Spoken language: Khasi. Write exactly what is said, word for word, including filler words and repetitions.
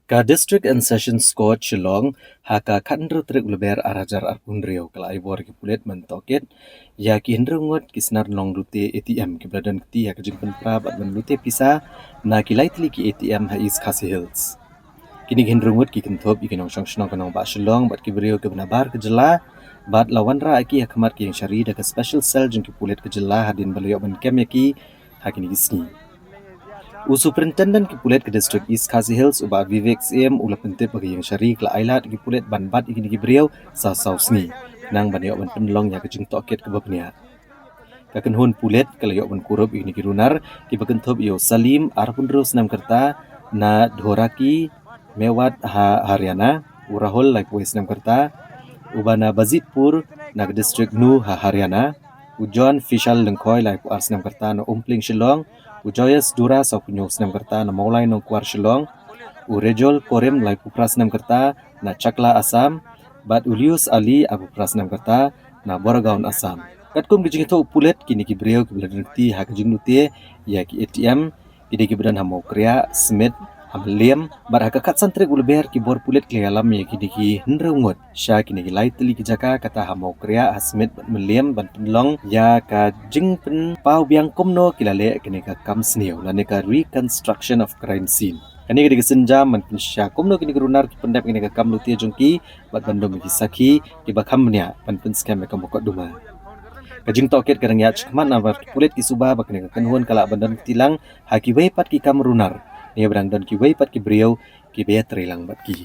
Ka District and Sessions Court Shillong ha ka khathynriew tarik u Lber arhajar arphew hynriew ka la ai bor ki pulit ban tohkit ïa ki hynriew ngut ki snar nonglute A T M kiba la don kti ha ka jingpynpra bad ban lute pisa na ki lai tylli ki A T M ha East Khasi Hills. Kine ki hynriew ngut ki kynthup ïa ki nongshong shnong ka nongbah Shillong bad ki briew kiba nabar ka jylla, bad la wanrah ïa ki ha khmat ka ïingshari da ka Special Cell jong ki pulit ka jylla hadien ba la ïoh ban kem ïa ki ha kine ki sngi. U Superintendent ki pulit ka District East Khasi Hills, u Bah Vivek Syiem, u la pyntip ba ka ïingshari ka la ai lad ïa ki pulit ban bat ïa kine ki briew sa saw sngi, khnang ban ïoh ban pynlong ïa ka jingtohkit kaba bniah. Ka kynhun pulit ka la ïoh ban kurup ïa kine ki runar kiba kynthup ïa u Salim, arphew hynriew snem ka rta, na Dhoraki, Mewat ha Haryana, u Rahul, laiphew wei snem ka rta, uba na Bazitpur na ka District Nuh ha Haryana, u John Fishal Lyngkhoi, laiphew ar snem ka rta, na Umpling Shillong, u Joyce Dura, sawphew hynñiew snem ka rta, na Mawlai Nongkwar Shillong, u Rejol Korim, laiphew phra snem ka rta, na Chakla Assam, bad u Lius Ali, arphew phra snem ka rta, na Boragaon Assam. Katkum ki jingïathuh u pulit, kine ki briew kiba la don kti ha ka jinglute ïa ki A T M, ki dei kiba don ha Mawkriah, Smit, ha Mylliem, bad ha ka khatsan tarik u Lber ki bor pulit ki la ïalam ïa kine ki hynriew ngut sha kine ki lai tylli ki jaka, kata ha Mawkriah, ha Smit bad Mylliem, ban pynlong ïa ka jingpynpaw biang kumno ki la leh kane ka kam sniew lane ka reconstruction of crime scene. Kane ka dei ka sienjam ban pynshai kumno kine ki runar ki pyndep ïa kane ka kam lute jong ki bad ban don ki sakhi kiba kham bniah ban pynskhem ïa ka mukotduma. Ka jingtohkit ka dang ïaid shakhmat namar ki pulit ki suba ba kane ka kynhun ka lah ban don kti lang ha kiwei pat ki kam runar, ne ba dang don kiwei pat ki briew kiba ïatrei lang bad ki.